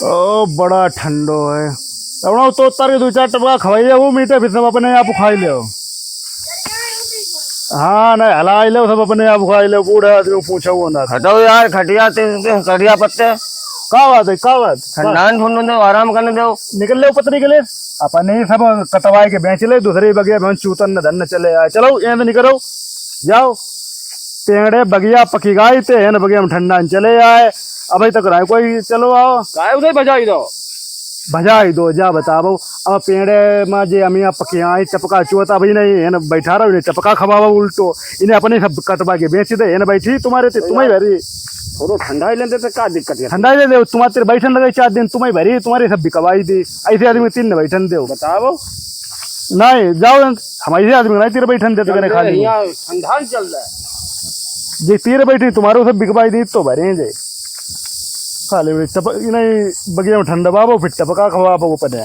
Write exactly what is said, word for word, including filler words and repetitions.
ओ, बड़ा ठंडो है। अपना तो उतर के दो चार टपका खवाइए, वो मीठे फिर सब अपने आप खाई ले। हाँ, नहीं, हलाई ले, सब अपने आप खाई ले, बूढ़ा आदमी पूछा हुआ ना। हटाओ यार, खटिया ते, खटिया पत्ते। का बात है, का बात? ठंडा न ठंडो दो, आराम करने दो। निकल ले ऊपर निकले। अपन ही सब कटवाए के बेच ले, दूसरे बगिया में चूतन न धन न चले आए। चलो, यहाँ से निकलो, जाओ। पेंगड़े बगिया पकी गाई ते, एन बगिया में ठंडा न चले आए। अबे तक रहे कोई, चलो आओ। काहे उधर बजाई दो? बजाई दो, जा बताबो। अब पेंगड़े में जे अमिया पकी आई, टपका चुअता भाई नहीं, एन बैठा रहो, इन्हें टपका खवावा उल्टो। इन्हें अपने सब कटवा के बेच दे, एन बैठी तुम्हारे ते, तुम्हें भरी। थोड़ो ठंडा ही लेते तो का दिक्कत है? ठंडा ही ले ले, तुम्हारे तेरे बैठन लगे चार दिन, तुम्हें भरी, तुम्हारे सब बिकवाई दी। ऐसे आदमी तीन न बैठन दो। बताबो। नहीं, जाओ, हम ऐसे आदमी नहीं तेरे बैठन देते करे खाली। यहाँ ठंडा ही चल रहा है। जे तीर बैठी, तुम्हारो सब बिकवाई दी तो भरे जे। खाली बड़ी टप-, नहीं, बगिया में ठंडा बाबो, फिर टपका खवाबो पने।